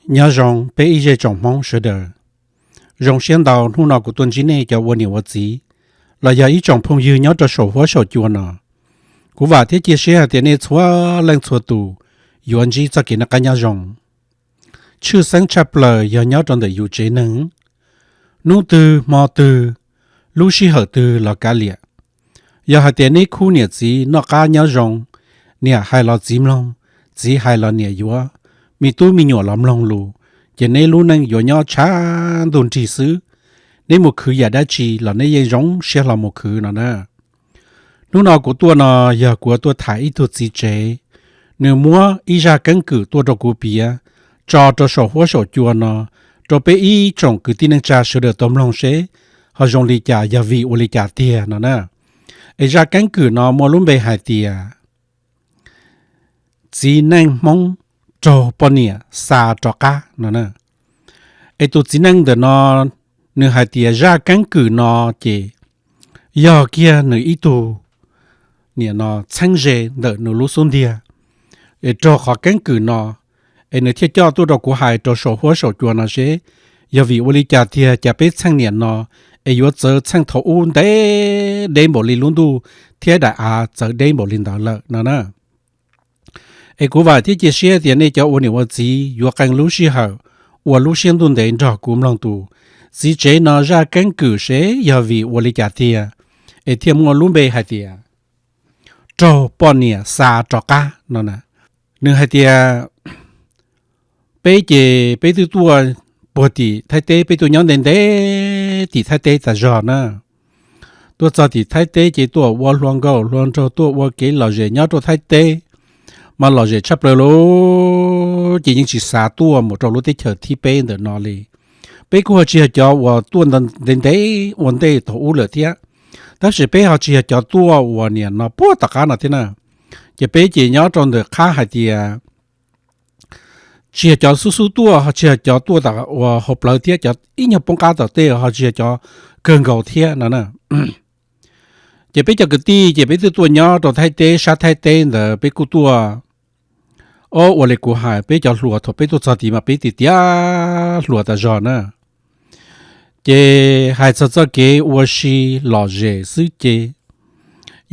Nyob zoo peb ib zej tsoom Hmoob sawv daws. Zoo siab ntau hnub no kuv tuaj ntsib nej cov ua niam ua txiv los yog ib tsoom phooj ywg nyob rau saum huab saum cua no. Kuv vam thiab cia siab hais tias nej txhua leej txhua tus yuav ntsib txoj kev noj qab nyob zoo. Tshwj xeeb tshaj plaws yog nyob rau ntawm yus tsev neeg, hnub twg hmo twg, lub sij hawm twg los kav liam, yog hais tias neb khub niam txiv noj qab nyob zoo, niam hais los txiv mloog, txiv hais los niam yuav, me tub me nyuam los mloog lus, ces neb lub neej yuav nyob tshav ntuj nrig xwb. Neb mus khwv yam dab tsi los neb yeej zoo siab hlo mus khwv no na. Hnub no kuv tuaj no yog kuv tuaj tham ib tug txiv tsev, nws muab ib zaj keeb kwm tuaj rau kuv piav, tso rau saum huab saum cua no, rau peb ib tsoom kwv tij neej tsa sawv daws tau mloog seb ho zoo li cas, yog vim ua li cas tiag no na. Es zaj keeb kwm no muaj lub npe hais tias txiv neej Hmoob raug poj niam xa rov qab no na. Es tus txiv neej ntawm no, nws hais tias zaj keeb kwm no ces yog kiag nws ib tug niam no txheeb ze ntawm nws lub xub ntiag, es raug qhov keeb kwm no, es nws thiaj coj tuaj rau kuv hais rau saum huab saum cua no seb yog vim ua li cas tiag cas peb txheej niam no es yuav txawv txheej thaum ub ntev deb npaum li lub ntuj thiab daim av txawv deb npaum li ntawd lawm no na. Es kuv vam thiab cia siab tias nej cov ua niam ua txiv yuav qee lub sij hawm ua lub siab ntuj ntev nrog kuv mloog tus txiv tsev no zaj keeb kwm seb yog vim ua li cas tiag, es thiaj muaj lub npe hais tias raug poj niam xa rov qab no na. Nws hais tias peb ces peb twb tuaj puag tim Thaib teb, peb tuaj nyob ntev ntev tim Thaib teb tas zog na. Tuaj txog tim Thaib teb ces tuaj ua hluas nkauj hluas nraug, tuaj ua kev lom zem nyob rau Thaib teb, mas lom zem tshaj plaws lauj, ces yeej tsis xav tuaj mus rau lub teb chaws thib peb ntawm no li. Peb kuj ho tsis yog cov uas tuaj ntev ntev ua ntej thaum ub lawm thiab, tab sis peb ho tsis yog cov tuaj uas niam no puag tom qab no thiab na. Ces peb ces nyob rau ntawm qab hais tias tsis yog cov xub xub tuaj, ho tsis yog cov tuaj tom uas hauv plawv thiab, cov ib nyuag poob qab tom tej ho tsis yog cov kawg nkaus thiab no na. Ces peb cov kwv tij ces peb twb tuaj nyob rau Thaib teb, sab Thaib teb ntawd peb kuj tuaj, o, ua li kuv hais, peb cov hluas thaum peb tuaj txog tid mas peb tiav tiav hluas tas zog na. Ces hais txog txoj kev ua si lom zem xwb ces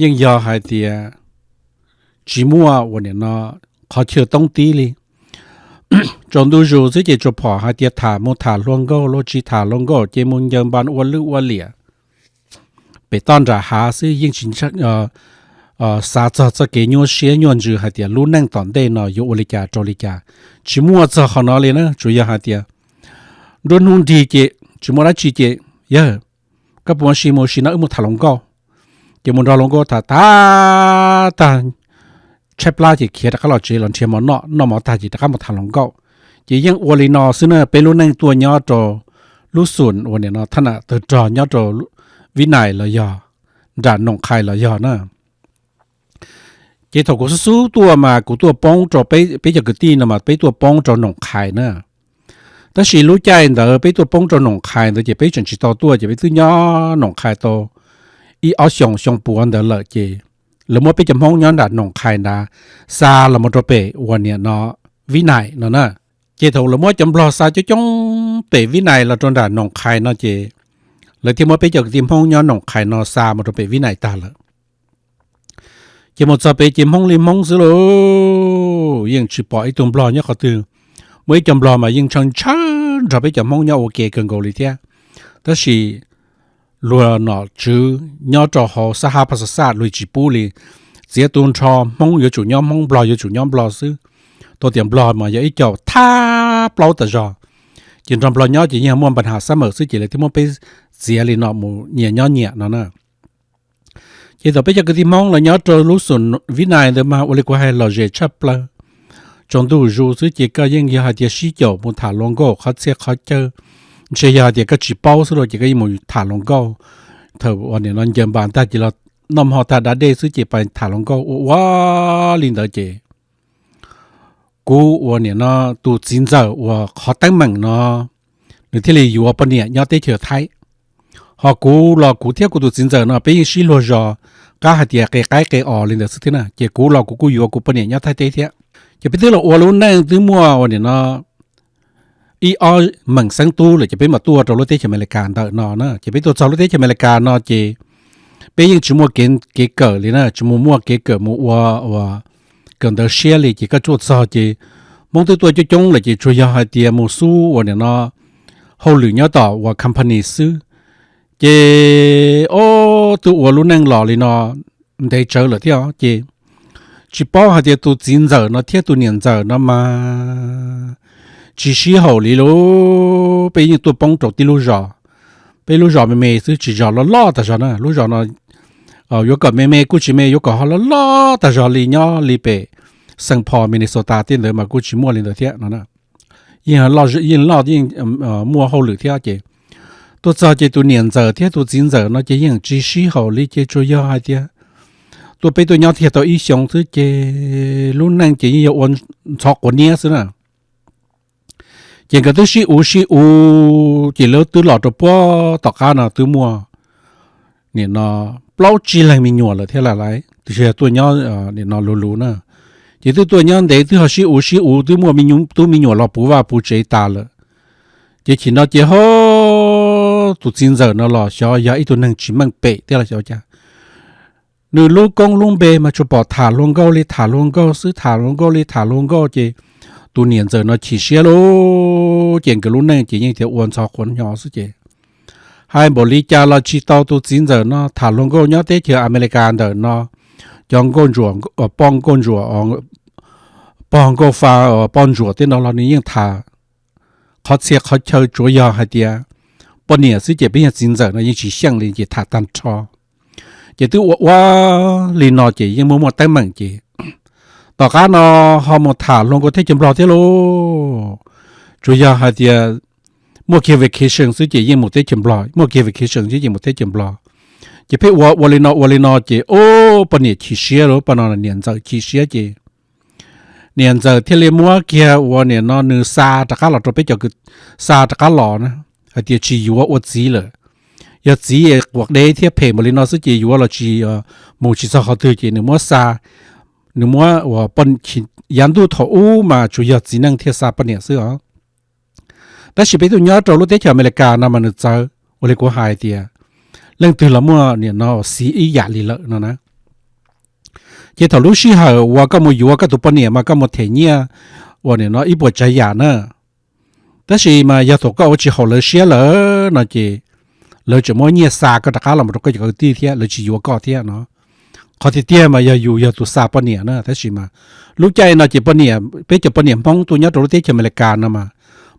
yeej yog hais tias tsis muaj ua niam no qhov chaw toob tib li. Tsaus ntuj zus xwb ces tsuas phom hais tias tham mus tham hluas nkauj, luag tsis tham hluas nkauj ces mus ncaws npas ua lwj ua liam pem toj nram hav xwb, yeej tsis xav txog txoj kev nyuaj siab nyuaj ntsws hais tias lub neej tom ntej no yuav ua li cas rau li cas. Tsis muaj txog qhov no li na, tsuas yog hais tias nruab hnub nrig ces tsis muaj dab tsi ces, yawg, koj puas ua si mus ua si no wb mus tham hluas nkauj. Ces mus nrog hluas nkauj tham tham tag, tshaib plab ces khiav rov qab los tsev los nrhiav mov noj, noj mov tag ces rov qab mus tham hluas nkauj. Ces yeej ua li no xwb na, peb lub neej tuaj nyob rau lub xum uas niam no thab nam tawg rog nyob rau Vib Nais los yog nram Noom Qhais los yog na. Ces thaum kuv xub xub tuaj mas kuv tuaj poob rau peb, peb cov kwv tij no mas peb tuaj poob rau Noom Qhais na. Tab sis lub caij ntawd peb tuaj poob rau Noom Qhais ntawd ces peb tseem tsis tau tuaj, ces peb twb nyob Noom Qhais tau ib ob xyoos xyoo puav ntawd lawm ces lawv muab peb cov Hmoob nyob nram Noom Qhais nrad xa los mus rau pem uas niam no Vib Nais no na. Ces thaum lawv muab cov Nplog xa coob coob pem Vib Nais los rau nram Noom Qhais no ces lawv thiaj muab peb cov kwv tij Hmoob nyob Noom Qhais no xa mus rau pem Vib Nais tag lawm. Ces mus txog pem ces Hmoob li Hmoob xwb lauj, yeej tsis pom ib tug Nplog nyob qhov twg. Muaj ib co Nplog mas yeej ntshaw ntshaw nrog peb cov Hmoob nyob ua ke kawg nkaus li thiab. Tab sis luag nom tswv nyob rau hauv sab hab Pha Xa Xaj luag tsis pub li, txiav tu nrho, Hmoob yuav tsum nyob Hmoob, Nplog yuav tsum nyob Nplog xwb. Tau tias Nplog mas yog ib co thab plaub tas zog, ces nrog Nplog nyob ces yeej muaj npa has xab mawm xwb ces lawv thiaj muab peb txiav li no mus nyias nyob nyias no na. Ces thaum peb cov kwv tij Hmoob los nyob rau lub xum Vib Nais ntawd mas ua li kuv hais lom zem tshaj plaws. Tsaus ntuj zus xwb ces koj yeej yog hais tias sib caum mus tham hluas nkauj qhov txhia qhov chaw, ntshe yog hais tias koj tsis paub xwb los ces koj yeej mus tham hluas nkauj. Thaum uas nim no ncaws npas ntag ces los noj hmo tag da dej xwb ces pais tham hluas nkauj ua ua li ntawd ces kuv uas nim no tus txiv ntxawm uas qhov teeb meem no nws thiaj li yuav poj niam nyob teb chaws Thaib. Ho kuv los kuv thiab kuv tus txiv ntxawm no peb yeej sib luag zos qab hais tias qe qaib qe os li ntawd xwb thiab na, ces kuv los kuv kuj yuav kuv poj niam nyob Thaib teb thiab. Ces peb twb los ua lub neej twb muaj uas nim no ib ob meem xeeb tub lawm ces peb mam tuaj rau lub teb chaws Amelikas ntawm no na. Ces peb tuaj txog lub teb chaws Amelikas no ces peb yeej tsis muaj kev kawm li na, tsis mus muaj kev kawm mus ua uas kawm ntawv siab li. Ces koj tuaj txog ces Hmoob twb tuaj coob coob lawm ces tsuas yog hais tias mus xub uas nim no hauj lwm nyob tom uas company xwb. Ces ob tug ua lub neej los li no ntev tsawv lawm thiab ces tsis paub hais tias tus txiv ntxawm no thiab tus niam ntxawm no mas tsis sib haum li lawm. Peb yeej tuaj poob rau tib lub zos, peb lub zos me me xwb, tsis zos loj loj tag zog na. Lub zos no yuav kom me me kuj tsis me, yuav kom ho loj loj tag zog li, nyob li pem Saint Paul, Minnesota tej ntawd mas kuj tsis muaj li ntawd thiab no. Yeej loj yeej muaj hauj lwm thiab ces tuaj txog ces tus niam ntxawm thiab tus txiv ntxawm no ces yeej tsis sib haum li ces tsuas yog hais tias tuaj, peb tuaj nyob thiaj tau ib xyoo xwb ces lub neej ces yeej yog ua ntxhov quav niab xwb na. Ces nkawd twb sib uv sib uv ces lawv twb los rau puag tom qab no twb muaj nim no plaub tsib leeg me nyuam lawm thiab lawm, tiam sis yog tuaj nyob nim no luv luv na. Ces twb tuaj nyob ntev twb ho sib uv sib uv twb muaj tub me nyuam los puv vaj puv tsev tas lawm. Ces chim no ces ho tus txiv ntxawm no los xyov yog ib tug neeg tsis meej pem thiab los xyov cas, nws lub koob lub npe mas tsuas pom tham hluas nkauj li tham hluas nkauj xwb, tham hluas nkauj li tham hluas nkauj ces tus niam ntxawm no chim siab lauj. Ces nkawd lub neej ces yeej tias ua ntxhov quav nyo xwb ces hais npaum li cas los tsis tau tus txiv ntxawm no tham hluas nkauj nyob teb chaws Amelikas ntawm no. Cov nkauj ntsuam, poj nkauj ntsuam, pog nkauj fa, poj ntsuam tej no los nws yeej tham qhov txhia qhov chaw, tsuav yog hais tias poj niam xwb ces peb yog txiv ntxawm no yeej tsis xyeej li ces tham tag nrho. Ces twb ua ua li no ces yeej muaj muaj teeb meem ces tom qab no ho mus tham hluas nkauj teb chaws Nplog thiab lauj. Tsuas yog hais tias muaj kiag vacation xwb ces yeej mus teb chaws Nplog, muaj kiag vacation xwb ces mus teb chaws Nplog. Ces pheej ua ua li no ua li no ces o, poj niam chim siab lauj, poj no niam ntxawm chim siab ces niam ntxawm thiaj li muab kiag uas nim no nws xa rov qab los rau peb cov, xa rov qab los na, hais tias tsis yuav ua txiv lawm. Yog txiv quav dev thiab phem npaum li no xwb ces yuav los tsis mus tsis txog qhov twg ces nws muab xa, nws muab uas yav ntuj thaum ub mas tsuas yog txiv neej thiaj xa poj niam xwb os. Tab sis peb tuaj nyob rau lub teb chaws Amelikas no mas nws txawv, ua li kuv hais tias leej twg los muaj nim no xiv ib yam li lawm no na. Ces thaum lub sij hawm uas koj mus yuav koj tus poj niam mas koj mus them nyiaj uas nim no ib puas tsav yam na. Tab sis mas yog thaum koj ua tsis haum lawv siab lawm no ces lawv tseem muab nyiaj xa koj rov qab los mus rau koj cov kwv tij thiab lawv tsis yuav koj thiab no. Qhov tiag tiag mas yog yus yog tus xa poj niam na, tab sis mas lub caij no ces poj niam, peb cov poj niam Hmoob tuaj nyob rau lub teb chaws Amelikas no mas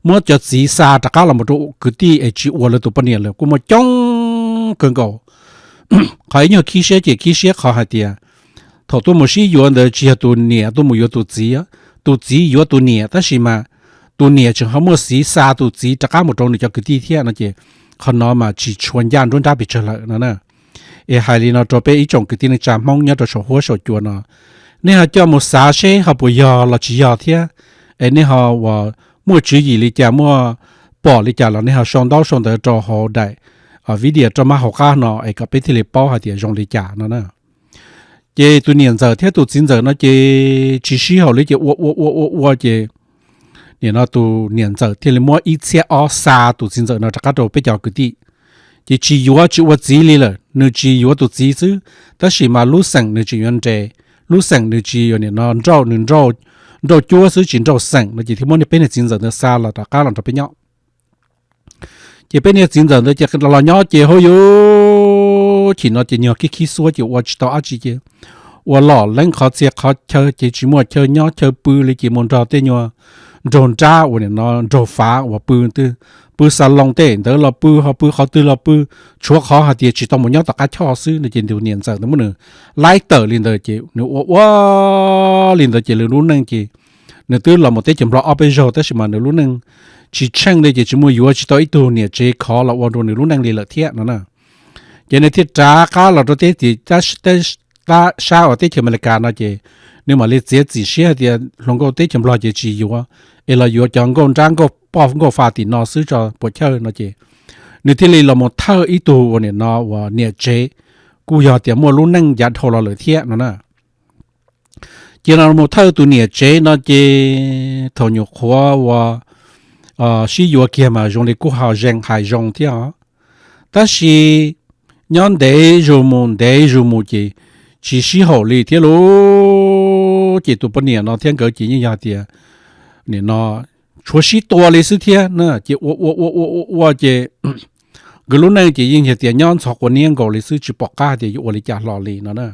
muab cov txiv xa rov qab los mus rau kwv tij es tsis ua lawv tus poj niam lawm kuj muaj coob kawg nkaus. Qhov ib nyuag khib siab ces khib siab qhov hais tias thaum tuaj mus sib yuav ntawd tsis yog tus niam tuaj mus yuav tus txiv, tus txiv yuav tus niam, tab sis mas tus niam tseem ho muaj xiv xa tus txiv rov qab mus rau nws cov kwv tij thiab no ces qhov no mas tsis tshua ncaj nruab nrab pes tsawg lawm no na. Es hais li no rau peb ib tsoom kwv tij neej tsa Hmoob nyob rau saum huab saum cua no, nej ho coj mus xav seb ho puas yog los tsis yog thiab, es nej ho uas muaj tswv yim li cas, muaj pom li cas los nej ho sau ntaub sau ntawv rau hauv daim video rau mab hauv qab no es kom peb thiaj li paub hais tias zoo li cas no na. Ces tus niam ntxawm thiab tus txiv ntxawm no ces tsis sib haum li ces ua ua ua ua ua ces nim no tus niam ntxawm thiaj li muab ib txhiab ob xa tus txiv ntxawm no rov qab rau peb cov kwv tij. Ces tsis yuav tsis ua txiv li lawm, nws tsis yuav tus txiv xwb, tab sis mas lub xeem nws tsis yuav nres, lub xeem nws tsis yuav nim no nrauj, nws nrauj cuab xwb tsis nrauj xeem no ces thiaj muab peb niag txiv ntxawm ntawd xa los rov qab los nrog peb nyob. Ces peb niag txiv ntxawm ntawd ces los nyob ces hauj yuv, chim no ces nyuag khib khib xuab ces ua tsis tau dab tsi ces ua lom leeb qhov txhia qhov chaw ces tsis muaj chaw nyob chaw pw li ces mus nrog tej nyuag nraug nrab uas nim no nraug fav uas pw twg, pw xa loo tej ntawd los pw, ho pw qhov twg los pw, tshuav qhov hais tias tsis tau mus nyob tom qab choj xwb no ces tus niam ntxawm ntawd muab nws laib tawm li ntawd ces nws ua ua li ntawd ces nws lub neej ces nws twb los mus teb chaws Nplog ob peb zaug tab sis mas nws lub neej tsis tsheej li ces tsis muaj yuav tsis tau ib tug niam tsev khov los ua rau nws lub neej li lawm thiab no na. Ces nws thiaj rov qab los rau teb, sab uas teb chaws Amelikas no ces nws mam li txiav txim siab hais tias hluas nkauj teb chaws Nplog ces tsis yuav, es los yuav cov nkauj nrab nkauj poj nkauj fa tim no xwb tso puas chawj no ces nws thiaj li los mus thawj ib tug uas nim no uas niam tsev, kuj yog tias muaj lub neej yav dhau los lawm thiab no na. Ces los mus thawj tus niam tsev no ces thaum nyuam qhuav uas sib yuav kiag mas zoo li kuj ho zees hais zoo thiab os. Tab sis nyob ntev zus mus ntev zus mus ces tsis sib haum li thiab lauj. Ces tus poj niam no thiab nkawd ces yeej yog tias nim no tshuav sib tua li xwb thiab na. Ces ua ua ua ua ua ua ces nkawd lub neej ces yeej yog tias nyob ntxhov quav niab nkaus li xwb, tsis pom qab tias yuav ua li cas hlo li no na.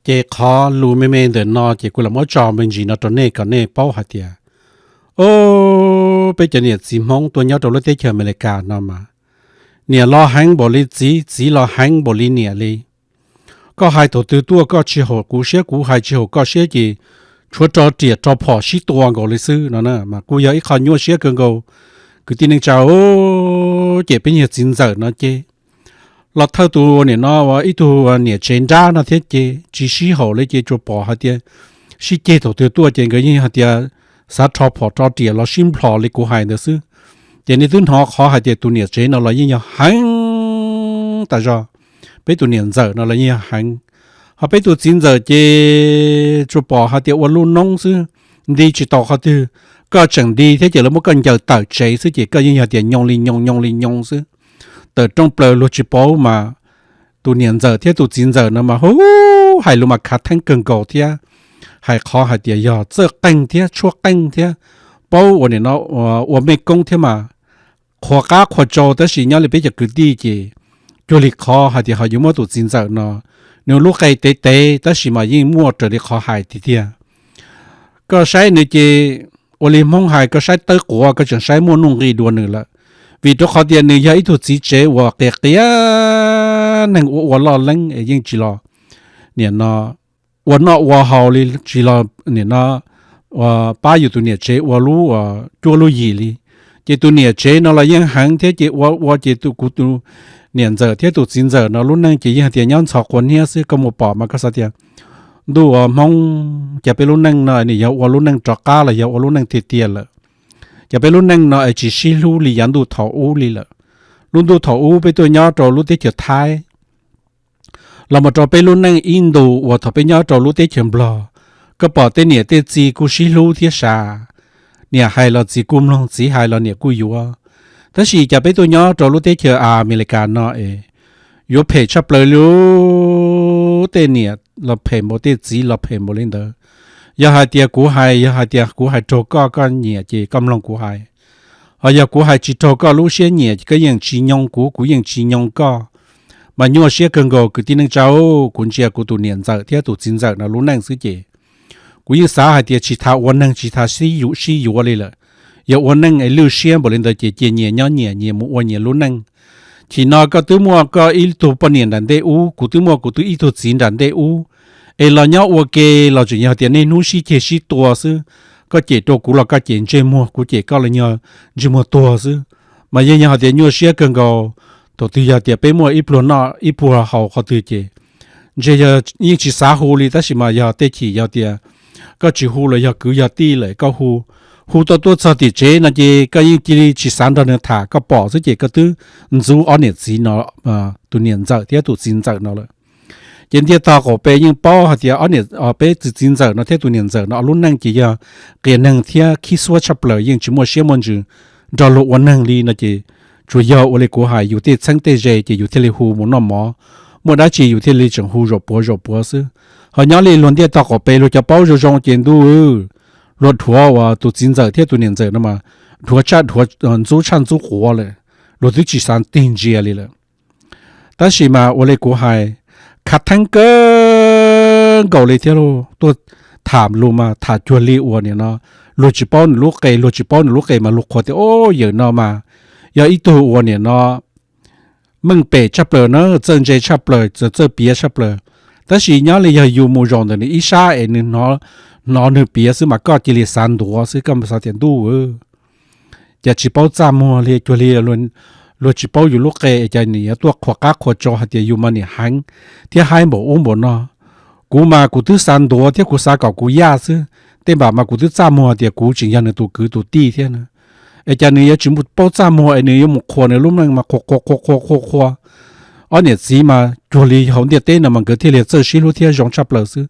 Ces qhov lus me me ntawm no ces kuv lam muab tso me ntsis no rau nej kom nej paub hais tias, o, peb cov niam txiv Hmoob tuaj nyob rau lub teb chaws Amelikas no mas niam los heev npaum li txiv, txiv los heev npaum li niam li. Koj hais thaum twg tuaj koj tsis haum kuv siab, kuv hais tsis haum koj siab ces tshuav rho riam rho phom sib tua nkaus li xwb no na. Mas kuj yog ib qho nyuaj siab kawg nkaus kwv tij neej tsa. Ces peb yog txiv ntxawm no ces los thawj tus nim no ua ib tug niam tsev nrab no thiab ces tsis sib haum li ces tsuas pom hais tias sib ceg thaum twg tuaj ces nkawd yeej hais tias xav rho phom rho riam los sib nplhos li kuv hais ntawd xwb. Ces nej twb hnov qhov hais tias tus niam tsev no los yeej yog heev tas zog, peb tus niam ntxawm no los yeej yog heev. Ho peb tus txiv ntxawm ces tsuas pom hais tias ua lub noob xwb, nti tsis tau qhov twg. Koj tseem nti thiab ces lawv muab koj ncaws tawm tsev xwb ces koj yeej yog tias nyoo li nyoo nyoo li nyoo xwb. Tawm rooj plaws luag tsis paub mas tus niam ntxawm thiab tus txiv ntxawm no mas hu, hais lus mas khav theeb kawg nkaus thiab. Hais qhov hais tias yog txawj qeej thiab tshuab qeej thiab paub ua nim no ua mej koob thiab mas qhuas qab qhuas tsau. Tab sis nyob li peb cov kwv tij ces cuag li qhov hais tias ho yuav muab tus txiv ntxawm no, nws lub qe tev tev tab sis mas yeej muaj raws li qhov hais tiag tiag. Koj saib nws ces ua li Hmoob hais, koj saib tawb quav koj tseem saib muaj nuj nqis dua nws lawm. Vim rau qhov tias nws yog ib tug txiv tsev uas qias qias neeg ua ua loj leeb es yeej tsis los nim no ua noj ua haus li, tsis los nim no pab yus tus niam tsev ua lub cuab lub yig li. Ces tus niam tsev no los yeej heev thiab ces ua ua ces tus kuv tus niam ntxawm thiab tus txiv ntxawm no lub neej ces yeej hais tias nyob ntxhov quav niab xwb. Koj mus pom mas koj xav tias ntuj ua Hmoob, cas peb lub neej no nws yog ua lub neej rov qab los yog ua lub neej tiag tiag lawm? Cas peb lub neej no es tsis sib hlub li yav ntuj thaum ub li lawm? Lub ntuj thaum ub peb tuaj nyob rau lub teb chaws Thaib los mus rau peb lub neej ib ntus uas thaum peb nyob rau lub teb chaws Nplog, koj pom tej niam tej txiv kuj sib hlub thiab sav, niam hais los txiv kuj mloog, txiv hais los niam kuj yuav. Tab sis cas peb tuaj nyob rau lub teb chaws Amelikas no es yuav phem tshaj plaws li. Tej niam los phem npaum, tej txiv los phem npaum li ntawd. Yog hais tias kuv hais, yog hais tias kuv hais raug koj, koj nyiam ces koj mloog kuv hais. Ho yog kuv hais tsis raug koj lub siab nyiam ces koj yeej tsis nyoo kuv, kuv yeej tsis nyoo koj. Mas nyuaj siab kawg nkaus kwv tij neej tsa, kuv ntsia kuv tus niam ntxawm thiab tus txiv ntxawm no lub neej xwb ces kuv yeej xav hais tias tsis tas ua neeg tsis tas sib yuav li lawm. Yog ua neej es lwj siab npaum li ntawd ces cia nyias nyob nyias, nyias mus ua nyias lub neej. Chim no koj twb muaj koj ib tug poj niam nram ntej ub, kuv twb muaj kuv twb ib tug txiv nram ntej ub, es los nyob ua ke los tseem yog tias niaj hnub sib ceg sib tua xwb. Koj cem rau kuv los koj cem ntsej muag, kuv cem koj los yog ntsej muag tuag xwb. Mas yeej yog hais tias nyuaj siab kawg nkaus. Thaum twg yog tias peb muaj ib pluag noj ib pluag haus qhov twg ces ntshe yog yeej tsis xav hu li, tab sis mas yog tej chim yog tias koj tsis hu los yog kwv yog tij lawm koj hu, hu tau tuaj txog tim tsev no ces koj yeej cia li tsis xav nrog nws tham, koj pom xwb ces koj twb ntxub ob niam txiv no, tus niam ntxawm thiab tus txiv ntxawm no lawm. Ces ntiaj tog qaum pes yeej paub hais tias ob niam, peb txiv txiv ntxawm no thiab tus niam ntxawm no ob lub neej ces yog qias neeg thiab khib xuab tshaj plaws, yeej tsis muaj siab muaj ntsws nrog luag ua neeg li no ces tsuas yog ua li kuv hais, yus tej txheeb tej ze ces yus thiaj li hu mus noj mov, muaj dab tsi yus thiaj li tseem hu zaum puav zaum puav xwb. Ho nyob li luag ntiaj tog qaum pes luag cov paub zoo zoo ces ntuj, luag dhuav uas tus txiv ntxawm thiab tus niam ntxawm no mas dhuav tshaj dhuav, ntxub tshaj ntxub quav lawm, luag twb tsis xav tig ntsia li lawm. Tab sis mas ua li kuv hais, khav theeb kawg nkaus li thiab lauj, tuaj tham lus mas tham cuag li uas nim no luag tsis paub nws lub qe, luag tsis paub nws lub qe mas luag qhuas tias o, yawm no mas yog ib tug uas nim no meej pem tshaj plaws na, txawj ntse tshaj plaws, txawj piav tshaj plaws. Tab sis nyob li yog yus mus zaum ntawm nws ib sab es nws hnov nws piav xwb mas koj cia li xav ntuav xwb, koj xav tias ntuj, cas tsis paub txaj muag li, cuag li luag tsis paub yus lub qe es cas nws yuav tuaj qhuas qab qhuas tso hais tias yus mas niam heev thiab haib npaum ub npaum no. Kuv mas kuv twb xav ntuav thiab kuv xav kom kuv yaj xwb, tej npam mas kuv twb txaj muag tias kuv tseem yog nws tus kwv tus tij thiab na. Es cas nws yuav tsis paub txaj muag es nws yuav mus qhuas nws lub neej mas qhuas qhuas qhuas qhuas qhuas qhuas. Ob niam txiv mas cuag li hauv ntiaj teb no mas nkawd thiaj li txawj sib hlub thiab zoo tshaj plaws xwb.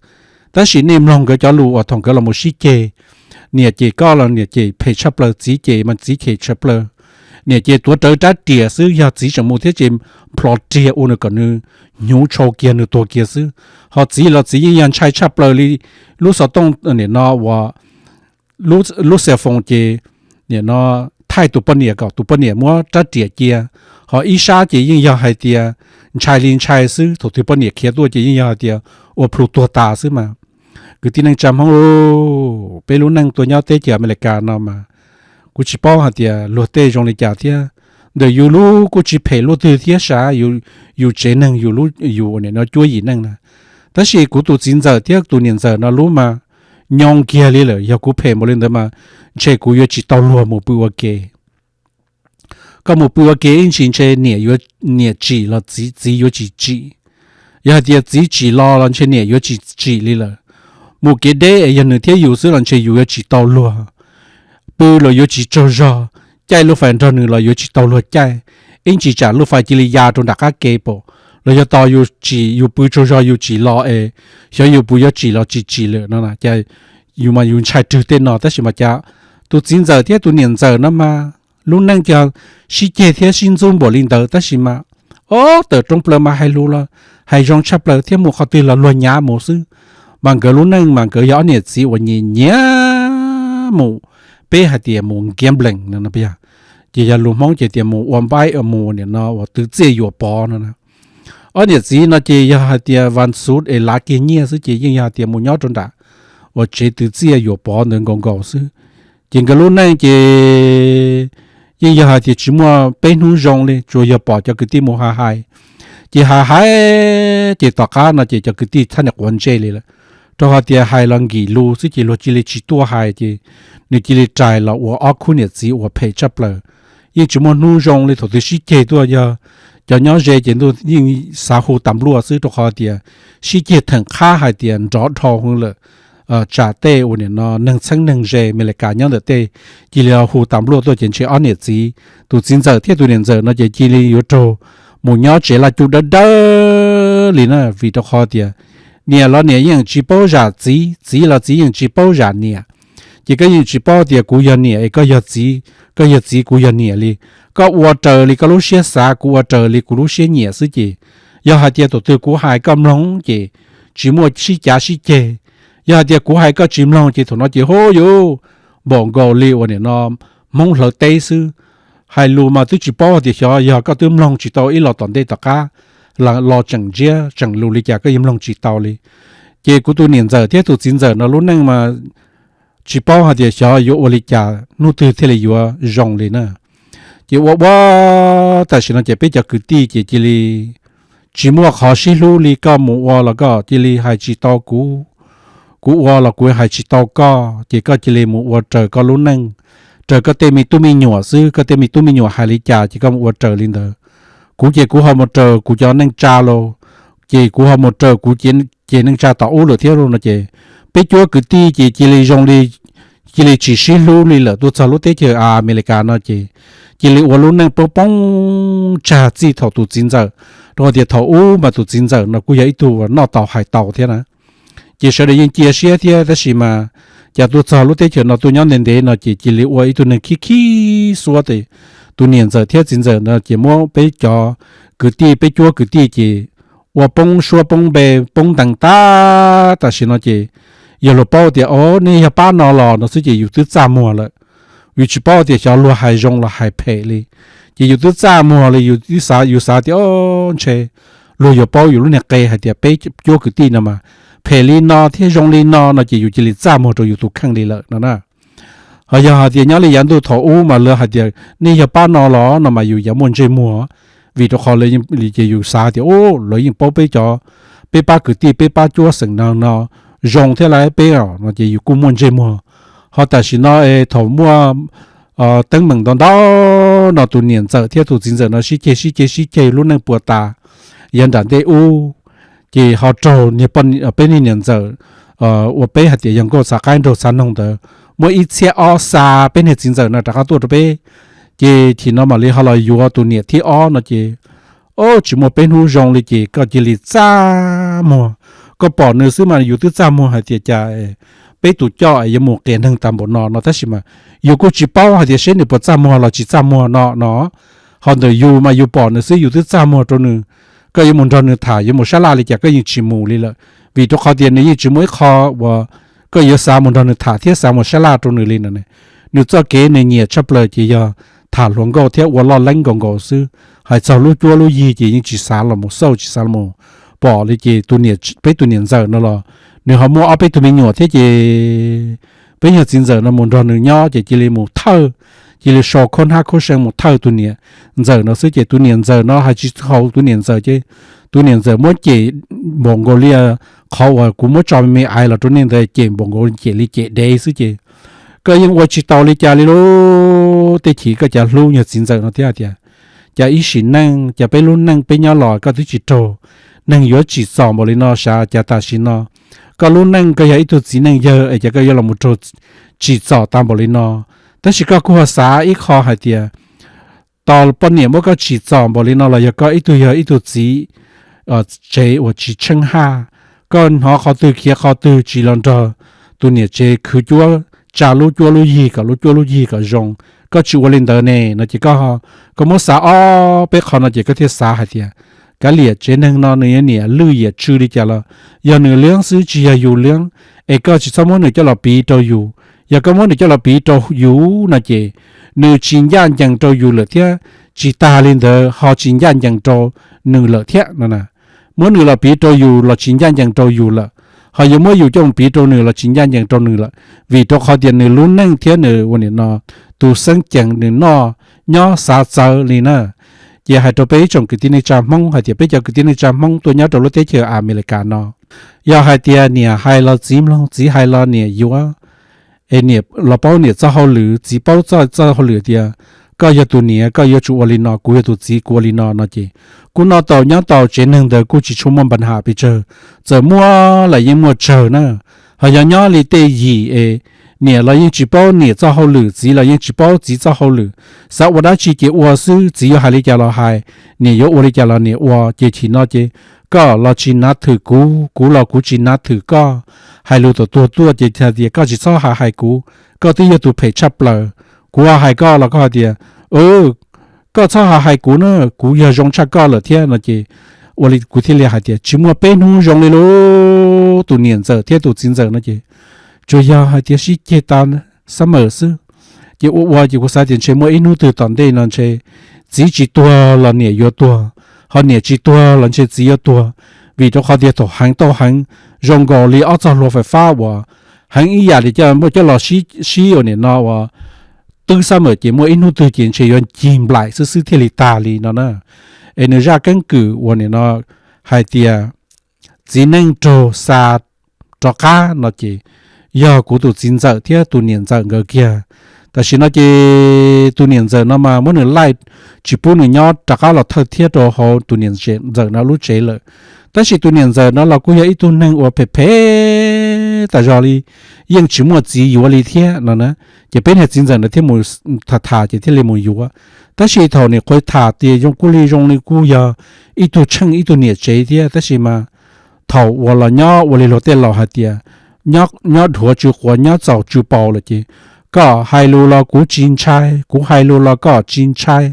Tab sis nej mloog nkawd cov lus uas thaum nkawd los mus sib ceg, niam cem koj los niam cem phem tshaj plaws, txiv cem mas txiv cem tshaj plaws. Niam ces tuav rawv rab riam xwb, yog txiv tseem mus thiab ces nplho riam ua nws kom nws hnyuv tshau kiag nws tuag kiag xwb. Ho txiv los txiv yeej yog ntshai tshaj plaws li lub xov tooj nim no uas lub xev foos ces nim no thaij tus poj niam kom tus poj niam muab rab riam cia. Ho ib sab ces yeej yog hais tias ntshai li ntshai xwb, thaum twg poj niam khiav tuaj ces yeej yog hais tias ua plhu tuag tas xwb mas. Kwv tij neej tsa Hmoob, peb lub neej tuaj nyob teb chaws Amelikas no mas kuv tsis paub hais tias luag tej zoo li cas thiab. Ntawm yus lub kuj tsis phem luaj twg thiab sav, yus tsev neeg yus nim no cuab yim neej na. Tab sis kuv tus txiv ntxawm thiab tus niam ntxawm no lub mas nyoo kiag li lawm, yog kuv phem npaum li ntawd mas ntshe kuv yuav tsis tau luag mus pw ua ke. Koj mus pw ua ke ib ntsis ntshe niam tsim los txiv yuav tsis tsim. Yog hais tias txiv tsim los los ntshe niam yuav tsis tsim li lawm. Mus kev deb es yog nws thiab yus xwb los ntshe yus yuav tsis tau luag pw los yuav tsis tsaug zog, caij lub fais nrog nws los yuav tsis tau luag caij. Ib ntsis tsam lub fais cia li ya rau nram qab ke pom, los yog tos yus tsim yus pw tsaug zog yus tsim los es xyov yus puas yuav tsim los tsis tsim lawm no. Ces yus mas yus ntshai rwg tej no tab sis mas cas tus txiv ntxawm thiab tus niam ntxawm no mas lub neej cog sib ceg thiab sib ntxub npaum li ntawd tab sis mas ob tawm rooj plaws mas hais lus los hais zoo tshaj plaws thiab mus qhov twg los luag nyav mus xwb. Mas nkawd lub neej mas nkawd yog ob niam txiv uas nyiam nyiam mus, peb hais tias mus nkiab nplees no, ces yog lus Hmoob ces tias mus ua npaib mus nim no uas twv txiaj yuam pov no. Ob niam txiv no ces yog hais tias vas xuv es lav kiag nyiaj xwb ces yeej yog hais tias mus nyob rau nram uas tsev twv txiaj yuam pov ntawd nkaus nkaus xwb. Ces nkawd lub neej ces yeej yog hais tias tsis muaj peb hnub zoo li, tsuas yog pom cov kwv tij mus hais hais. Ces hais hais ces tom qab no ces cov kwv tij thaj niam quav ntsej li lawm, rau qhov tias hais los nkim lus xwb ces luag cia li tsis tuaj hais ces nws cia li rais los ua ob khub niam txiv uas phem tshaj plaws. Yeej tsis muaj hnub zoo li, thaum twg sib ceg tuaj yog cov nyob ze ces ntuj yeej xav hu tas npluaj xwb rau qhov tias sib ceg theem qhab hais tias nrov dhau hwv lawm. Tsam tej uas nim no neeg txheeb neeg ze Amelikas nyob ntawm tej cia li hu tas npluaj tuaj ces ntshe ob niam txiv, tus txiv ntxawm thiab tus niam ntxawm no ces cia li yuav raug mus nyob tsev laj cuj dawb dawb li na, vim rau qhov tias niam los niam yeej tsis paub zam txiv, txiv los txiv yeej tsis paub zam niam. Ces koj yeej tsis paub tias kuv yog niam es koj yog txiv, koj yog txiv kuv yog niam li. Koj ua raws li koj lub siab xav, kuv ua raws li kuv lub siab nyiam xwb ces yog hais tias thaum twg kuv hais koj mloog ces tsis muaj sib cav sib ceg. Yog hais tias kuv hais koj tsis mloog ces thaum no ces hu yuv npaum nkaus li uas nim no Hmoob hlawv teb xwb. Hais lus mas twb tsis paub tias xyov yog koj twb mloog tsis tau ib los tom ntej tom qab los tseem ntsiab tseem lus li cas koj yeej mloog tsis tau li. Ces kuv tus niam ntxawm thiab tus txiv ntxawm no lub neej mas tsis paub hais tias xyov yuav ua li cas hnub twg thiaj li yuav zoo li na. Ces ua ua tam sim no ces peb cov kwv tij ces cia li tsis muaj qhov sib hlub li, koj mus ua los koj cia li hais tsis tau kuv, kuv ua los kuv hais tsis tau koj, ces koj cia li mus ua raws koj lub neej, raws koj tej me tub me nyuam xwb, koj tej me tub me nyuam hais li cas ces koj mus ua raws li ntawd. Kuv ces kuv ho mus raws kuv cov neej tsa los, ces kuv ho mus raws kuv ces neej tsa tom ub lawm thiab no ces peb cuab kwv tij ces cia li zoo li, cia li tsis sib hlub li lawm. Tuaj txog lub teb chaws Amelikas no ces cia li ua lub neej poob poob tsag txij thaum tus txiv ntxawm, rau qhov tias thaum ub mas tus txiv ntxawm no kuj yog ib tug noj tau hais tau thiab na. Ces sawv daws yeej cia siab thiab tab sis mas cas tuaj txog lub teb chaws no tuaj nyob ntev ntev no ces cia li ua ib tug neeg khib khib xuab tes. Tus niam ntxawm thiab txiv ntxawm no ces muab peb cov kwv tij, peb cuab kwv tij ces ua poob suab poob npe, poob ntees tag tam sim no ces yog luag paub tias o nej yog pab no los no xwb ces yus twb txaj muag lawm. Yus tsis paub tias xyov luag hais zoo los hais phem li, ces yus twb txaj muag li, yus xav, yus xav tias o ntshe luag yuav paub yus lub niag qe hais tias peb cuab kwv tij no mas phem li no thiab zoo li no no ces yus cia li txaj muag rau yus tus kheej li lawm no na. Ho yog hais tias nyob li yav ntuj thaum ub mas lawv hais tias nej yog pab no los no mas yus yuav muaj ntsej muag, vim rau qhov li ces yus xav tias o lawv yeej paub peb cov peb pab kwv tij peb pab cuab xeem no no zoo thiab lauj peb os no ces yus kuj muaj ntsej muag. Ho tam sim no es thaum muaj teeb meem ntau ntau no tus niam ntxawm thiab tus txiv ntxawm no sib ceg sib ceg sib ceg lub neej puas tas yav nram ntej ub, ces ho raug peb niag niam ntxawm uas peb hais tias yog nkauj txhav qaib nraug txhav noog ntawd muab ib txhiab ob xa peb niag txiv ntxawm no rov qab tuaj rau peb. Ces chim no mam li ho los yuav tus niam thib ob no ces, o, tsis muaj peb hnub zoo li ces koj cia li txaj muag. Koj pom nws xwb mas yus twb txaj muag hais tias cas peb tus coj yuav mus qias neeg tas npaum no no tab sis mas yus kuj tsis paub hais tias seb nws puas txaj muag los tsis txaj muag no no. Ho ntawm yus mas yus pom nws xwb yus twb txaj muag rau nws. Koj yuav mus nrog nws tham yuav mus sab laj li cas koj yeej tsis mus li lawm, vim rau qhov tias nws yeej tsis muaj ib qho uas koj yuav xav mus nrog nws tham thiab xav mus sab laj rau nws li no. Nws txoj kev nws nyiam tshaj plaws ces yog tham hluas nkauj thiab ua loj leeb nkaus nkaus xwb. Hais txog lub cuab lub yig ces yeej tsis xav los mus xauj tsis xav los mus pom li ces peb tus niam ntxawm no los nws ho muaj ob peb tug me nyuam thiab ces peb nyuag txiv ntxawm no mus nrog nws nyob ces cia li mus thawj, cia li sau khaub hnab khaub see mus thawj tus niam ntxawm no xwb ces tus niam ntxawm no hais tsis haum tus niam ntxawm ces tus niam ntxawm muab cem npaum nkaus li qhov uas kuv muab tso me me aiv los rau nej ntawd cem npaum nkaus cem li cem dev xwb ces koj yeej ua tsis tau li cas li lauj. Tej chim koj cav hlub nyuag txiv ntxawm no thiab tias, cas ib sim neej cas peb lub neej peb nyob los koj twb tsis raug neeg yuav tsim txom npaum li no sav cas tam sim no koj lub neej koj yog ib tug txiv neej yawg es cas koj yuav los mus raug tsim txom tas npaum li no. Tab sis koj kuj ho xav ib qho hais tias tos poj niam muab koj tsim txom npaum li no los yog koj ib tug yog ib tug txiv tsev uas tsis tsheej haj, koj hnov qhov twg khiav qhov twg tsis los nrog tus niam tsev khwv cuab tsa lub cuab lub yig kom lub cuab lub yig kom zoo, koj tsis ua li ntawd ne no ces koj, koj muab xav ob peb qho no ces koj thiaj xav hais tias kav liam tsev neeg no nws yuav niam lwj yiam tsw li cas los yog nws liab xwb tsis yog yus liab, es koj tsis txhob muab nws coj los piv rau yus. Yog koj muab nws coj los piv rau yus no ces nws tsis ncaj ncees rau yus lawm thiab tsis tag li ntawd ho tsis ncaj ncees rau nws lawm thiab no. Muab nws los piv rau yus los tsis ncaj ncees rau yus lawm, ho yuav muab yus coj mus piv rau nws los tsis ncaj ncees rau nws lawm, vim rau qhov tias nws lub neej thiab nws ua niam no tus xeeb ceem nws noj nyob xav txawv li na. Ces hais rau peb ib tsoom kwv tij neej tsa Hmoob hais tias peb cov kwv tij neej tsa Hmoob tuaj nyob rau lub teb chaws Amelikas no, yog hais tias niam hais los txiv mloog, txiv hais los niam yuav, es niam los paub niam txoj hauj lwm, txiv paub txoj txoj hauj lwm tias koj yog tus niam koj yuav tsum ua li no, kuv yog tus txiv kuv ua li no no ces kuj noj tau nyob tau, tsev neeg ntawd kuj tsis tshua muaj npa ham pes tsawg, txawm muaj los yeej muaj tsawg na. Ho yog nyob li tej yim es niam los yeej tsis paub niam txoj hauj lwm, txiv los yeej tsis paub txiv txoj hauj lwm, xav ua dab tsi ces ua xwb, txiv yuav hais li cas los hais, niam yuav ua li cas los niam ua, ces chim no ces koj los tsis nav thwm kuv, kuv los kuv tsis nav thwm koj. Hais lus tuag tuag tuaj ces hais tias koj tsis txhob hais hais kuv, koj twb yog tus phem tshaj plaws. Kuv hais koj los koj hais tias, koj txhob hais hais kuv na, kuv yog zoo tshaj koj lawm thiab no ces ua li kuv thiaj li hais tias tsis muaj peb hnub zoo li lauj tus niam ntxawm thiab tus txiv ntxawm no ces tsuas yog hais tias sib ceg tas xab mawm xwb. Ces ua ua ces kuv xav tias ntshe muaj ib hnub twg tom ntej no ntshe txiv tsis tuag los niam yuav tuag, ho niam tsis tuag los ntshe txiv yuav tuag, vim rau qhov tias thaum heev tau heev zoo nkaus li ob txoj hlua fais fab uas heev ib yam li coj muaj coj los sib ua niam no uas twb xab mawm ces muaj ib hnub twg ces ntshe yuav cig nplaim xwb xwb thiaj li tag li no na. Es nws zaj keeb kwm ua niam no hais tias txiv neej raug xa rov qab no ces yog kuv tus txiv ntxawm thiab tus niam ntxawm nkawd kiag. Tam sim no ces tus niam ntxawm no mas muab nws laij tsis pub nws nyob rov qab los thawj thiab rau hauv tus niam ntxawm no lub tsev lawm. Tab sis tus niam ntxawm no los kuj yog ib tug neeg uas phem phem tas zog li, yeej tsis muaj txiv yuav li thiab no na. Ces peb niag txiv ntxawm ntawd thiaj mus tham tham ces thiaj li mus yuav. Tab sis thaum nim qhuav tham tias zoo kuj li zoo li kuj yog ib tug tsheej ib tug niam tsev thiab, tab sis mas thaum uas los nyob ua li luag tej laus hais tias nyob dhuav tsw quav nyob txaus tsw paus lawm ces koj hais lus los kuv tsis ntshai, kuv hais lus los koj tsis ntshai,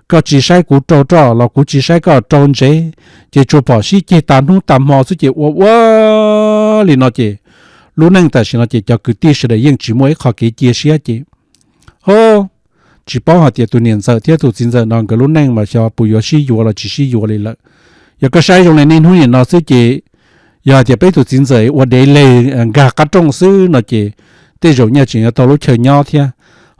koj tsis saib kuv rau roj los kuv tsis saib koj rau ntsev, ces tsuas pom sib ceg tas hnub tas hmo xwb ces ua ua li no ces lub neej tam sim no ces cov kwv tij sawv daws yeej tsis muaj ib qho kev cia siab ces ho tsis paub hais tias tus niam ntxawm thiab tus txiv ntxawm no nkawd lub neej mas xyov puas yuav sib yuav los tsis sib yuav li lawm. Yog koj saib zoo li niaj hnub nim no xwb ces yog hais tias peb tus txiv ntxawm ua dev leg nkag qab rooj xwb no ces tej zaum nyaj tseem yuav tau lub chaw nyob thiab.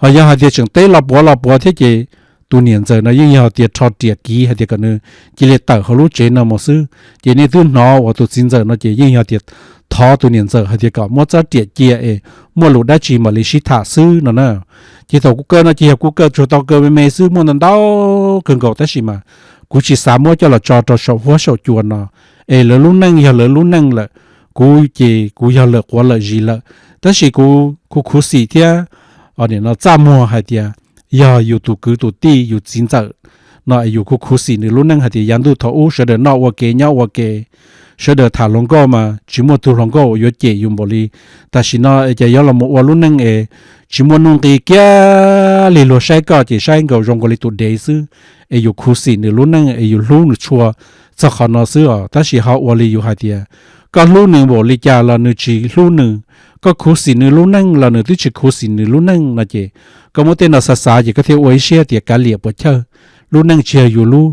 Ho yog hais tias tseem teb los puav los puav thiab ces tus niam ntxawm no yeej yog tias rho riam kiv hais tias kom nws cia li tawm hauv lub tsev no mus xwb. Ces nej twb hnov uas tus txiv ntxawm no ces yeej yog tias thov tus niam ntxawm hais tias kom muab txoj riam cia es muaj lus dab tsi mam li sib tham xwb no na. Ces thaum kuv kaw no ces yog kuv kaw tsuas tau kaw me me xwb, muaj ntau ntau kawg nkaus tab sis mas kuv tsis xav muab coj los tso rau saum huab saum cua no, es lawv lub neej yog lawv lub neej lawm, kuv ces kuv yog lawm quav lawm zis lawm. Tab sis kuv kuv khuv xim thiab nim no txaj muag hais tias yog yus tus kwv tus tij yus txiv ntxawm no es yus kuj khuv xim nws lub neej hais tias yav ntuj thaum ub sawv daws noj ua ke nyob ua ke, sawv daws tham hluas nkauj mas tsis muaj tus hluas nkauj uas yuav cem yus npaum li tam sim no es cas yuav los mus ua lub neej es tsis muaj nuj nqi kiag li, luag saib koj ces saib nkaus zoo nkaus li tus dev xwb. Es yus khuv xim nws lub neej es yus hlub nws tshua txog qhov no xwb os. Tab sis ho ua li yus hais tias koj hlub nws npaum li cas los nws tsis hlub nws, koj khuv xim nws lub neej los nws twb tsis khuv xim nws lub neej no ces koj muab tej no xav xav ces koj thiaj ua ib siab tias kav liam puas chawj. Lub neej tsis yog yus lub,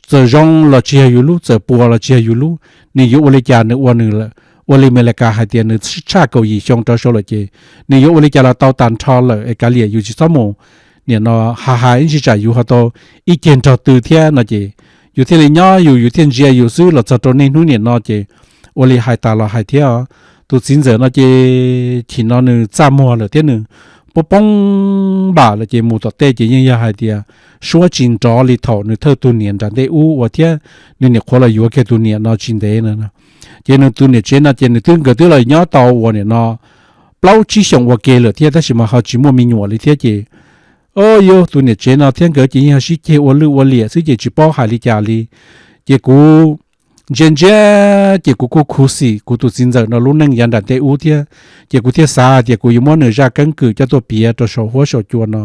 txawm zoo los tsis yog yus lub, txawm puas los tsis yog yus lub, nws yuav ua li cas nws ua nws lawm. Ua li Amelikas hais tias nws tshaj kaum yim xyoo rov sau lawm ces nws yuav ua li cas los tau tas nrho lawm es kav liam yus tsis txhob mus nim no ha ha ib ntsis tsam yus ho tau ib ceg nrog tw thiab no ces yus thiaj li nyob yus, yus thiaj ntsia yus xwb los txog rau niaj hnub nim no ces ua li hais tas los hais thiab os. Tus txiv ntxawm no ces chim no nws txaj muag lawm thiab nws poob poob npam lawm ces mus tom tej ces yeej yog hais tias suab tsis nrov li thaum nws thawj tug niam nram ntej ub ua thiab nws niam qhuav los yuav kiag tus niam no tsis ntev no. Ces nws tus niam tsev no ces nws twb, nkawd twb los nyob tau uas nim no plaub tsib xyoos ua ke lawm thiab tab sis mas ho tsis muaj me nyuam li thiab ces o yus tus niam tsev no thiab nkawd ces yeej ho sib ceg ua lwj ua liam xwb ces tsis paub hais li cas li. Ces kuv ntsia ntsia ces kuv kuj khuv xim kuv tus txiv ntxawm no lub neej yav nram ntej ub thiab, ces kuv thiaj xav hais tias kuv yuav muab nws zaj keeb kwm coj tuaj piav rau saum huab saum cua no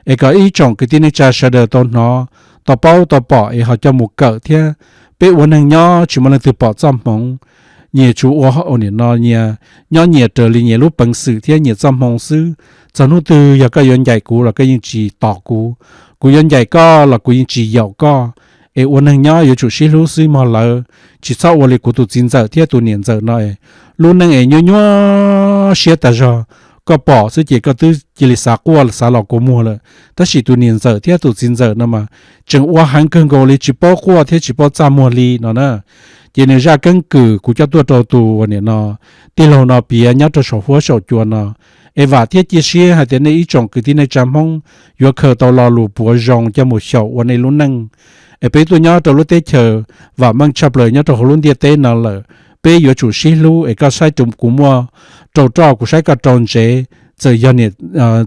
es kom ib tsoom kwv tij neej tsa sawv daws tau hnov, tau paub tau pom es ho coj mus kawm thiab. Peb ua neeg nyob tsis muaj leej twg pom txoj hmoov, nyias tsuas ua nim no nyias nyob nyias raws li nyias lub peev xwm thiab nyias txoj hmoo xwb. Txog hnub twg yog koj yuav ncaim kuv los koj yeej tsis tos kuv, kuv yuav ncaim koj los kuv yeej tsis yaum koj. Es ua neeg nyob yuav tsum sib hlub xwb mog lawv, tsis txhob ua li kuv tus txiv ntxawm thiab tus niam ntxawm no es lub neej es nyuaj nyuaj siab tas zog. Koj pom xwb ces koj twb cia li xav quaj xav los kua muag lawm, tab sis tus niam ntxawm thiab tus txiv ntxawm no mas tseem ua heev kawg nkaus li tsis paub quaj thiab tsis paub txaj muag li no na. Ces nws zaj keeb kwm kuv coj tuaj rau tus uas nim no tij laug no piav nyob rau saum huab saum cua no, es vam thiab cia siab hais tias nej ib tsoom kwv tij neej tsa Hmoob yuav khaws tau lo lus puav zoo coj mus xyaum ua nej lub neej. Es peb tuaj nyob rau lub teb chaws vam meej tshaj plaws nyob rau hauv lub ntiaj teb no lawm, peb yuav tsum sib hlub. Es koj saib kuv muaj rau roj, kuv saib koj rau ntsev, txawm yog niam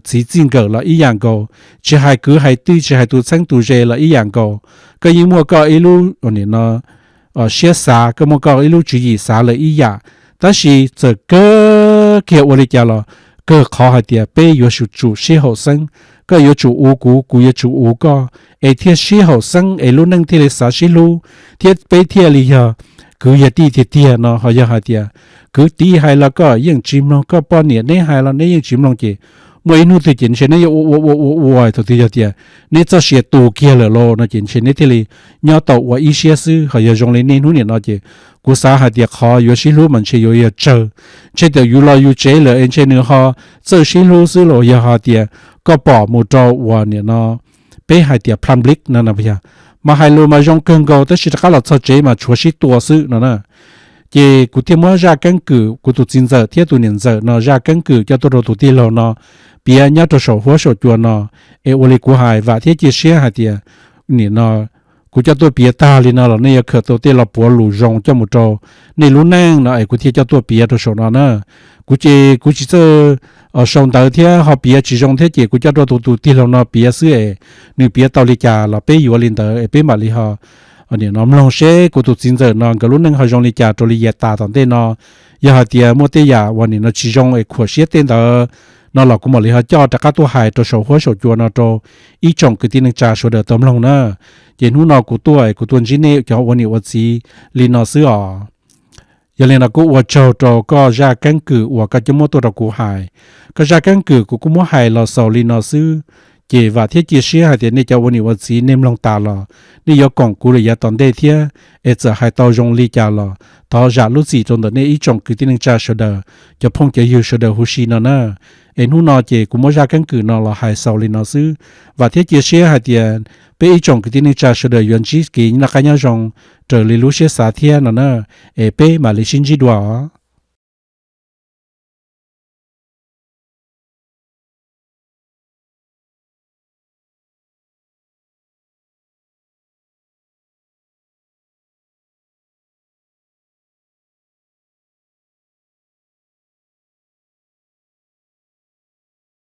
txiv txij nkawm los ib yam nkaus, tsis hais kwv hais tij, tsis hais tus txheeb tus ze los ib yam nkaus. Koj yeej muaj koj ib lub nim no siab xav, koj muaj koj ib lub tswv yim xav lawm ib yam. Tab sis txawm kawg kiag ua li cas los kawg qhov hais tias peb yuav tsum sib haum xeeb, koj yuav tsum uv kuv, kuv yuav tsum uv koj, es thiaj sib haum xeeb es lub neej thiaj li xav sib hlub, thiab peb thiaj li yog kwv yog tij tiag tiag no. Ho yog hais tias kwv tij hais los koj yeej tsis mloog, koj poj niam neb hais los neb yeej tsis mloog ces muaj ib hnub twg ces ntshe neb yuav ua ua ua ua ua thaum twg yog tias neb txoj sia tu kiag lawm los no ces ntshe neb thiaj li nyob tau ua ib siab xwb. Ho yog zoo li niaj hnub nim no ces kuv xav hais tias qhov yuav sib hlub mas ntshe yuav yog tsawg, ntshe tam yus los yus tsev lawm es ntshe nws ho txawj sib hlub xwb los yog hais tias koj pom mus rau uas nim no peb hais tias public no no yog mas hais lus mas zoo kawg nkaus tab sis rov qab los txog tsev mas tshuav sib tua xwb no na. Ces kuv thiaj muab zaj keeb kwm kuv tus txiv ntxawm thiab tus niam ntxawm no zaj keeb kwm coj tuaj rau tus tij laug no piav nyob rau saum huab saum cua no. Es ua li kuv hais vam thiab cia siab hais tias nim no kuv coj tuaj piav tag li no los nej yuav khaws tau tej lo puav lus zoo coj mus rau nej lub neej no es kuv thiaj coj tuaj piav rau saum no na. Kuv ces kuv tsis txawj sau ntawv thiab ho piav tsis zoo thiab ces kuv coj rau tus tus tij laug no piav xwb es nws piav tau li cas los peb yuav li ntawd es peb mam li ho nim no mloog seb kuv tus txiv ntxawm no nkawd lub neej ho zoo li cas rau li yav tas tom ntej no. Yog hais tias muaj tej yam uas nim no tsis zoo es khuam siab tej ntawd no los kuv mam li ho coj rov qab tuaj hais rau saum huab saum cua no rau ib tsoom kwv tij neej tsa sawv daws tau mloog na. Ces hnub no kuv tuaj es kuv tuaj ntsib nej cov ua niam ua txiv li no xwb os. Yog li no kuj ua tsaug rau koj zaj keeb kwm uas koj coj muab tuaj rau kuv hais. Koj zaj keeb kwm kuv kuj muab hais los xaus li no xwb. Ces vam thiab cia siab hais tias nej cov ua niam ua txiv nej mloog tas los nej yuav koom kuv lawm yav tom ntej thiab. Es txawm hais tau zoo li cas los thov zam lub txim rau ntawm nej ib tsoom kwv tij neej tsa sawv daws, cov phooj cov ywg sawv daws huv si no na. Es hnub no ces kuv muab zaj keeb kwm no los hais xaus li no xwb. Vam thiab cia siab hais tias peb ib tsoom kwv tij neej tsa sawv daws yuav ntsib kev noj qab nyob zoo raws li lub siab xav thiab no na. Es peb mam li sib ntsib dua os.